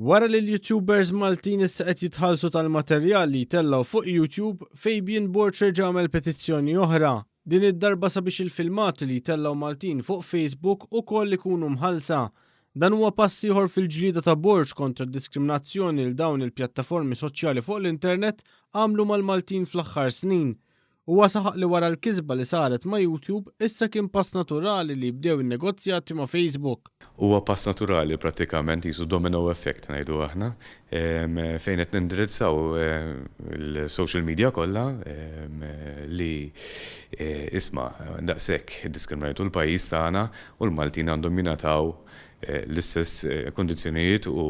Wara li l-YouTubers Maltin issa qed jitħallsu tal-materjal li jtellgħu fuq YouTube, Fabian Borg reġa' għamel petizzjoni oħra, din id-darba sabiex il-filmati li jtellgħu Maltin fuq Facebook ukoll ikunu mħallsa. Dan huwa pass ieħor fil-ġlieda ta' Borg kontra d-diskriminazzjoni li dawn il-pjattaformi soċjali fuq l-internet għamlu mal-Maltin fl-aħħar snin. Huwa saħaq li wara l-kisba li saret ma' YouTube, issa kien pass naturali li jibdew in-negozjati ma' Facebook. Huwa pass naturali prattikament qisu domino effect ngħidu aħna, fejn qed nindirizzaw il-social media kollha li isma' daqshekk iddiskriminajtu l-pajjiż tagħna u l-Maltin għandhom jingħataw l-istess kundizzjonijiet u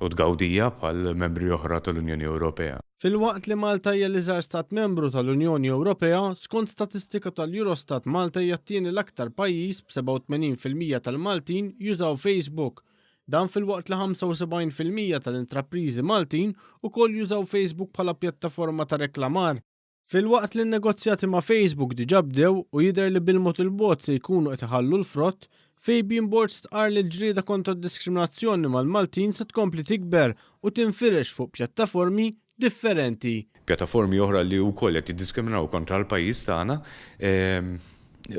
u tgawdija bħal membri oħra tal-Unjoni Ewropea. Filwaqt li Malta hija l-iżgħar stat membru tal-Unjoni Ewropea, skont statistika tal-Eurostat Malta hija t-tieni l-aktar pajjiż b'87% tal-Maltin jużaw Facebook. Dan filwaqt li 75% tal-intrapriżi Maltin ukoll jużaw Facebook bħala pjattaforma ta' reklamar. Filwaqt li n-negozjati ma' Facebook diġà bdew u jidher li bil-mod il-mod se jkunu qed iħallu l-frott, Fabian Borg stqarr li l-ġlieda kontra d-diskriminazzjoni mal-Maltin se tkompli tikber u tinfirex fuq pjattaformi differenti. Pjattaformi oħra li wkoll qed jiddiskriminaw kontra l-pajjiż tagħna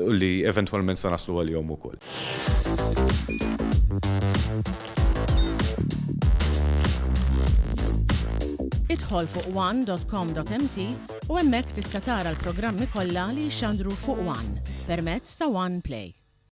u li eventwalment sa naslu għalihom ukoll. Idħol fuq one.com.mt u hemmhekk tista' tara l-programmi kollha li jixxandru fuq One permezz ta' One Play.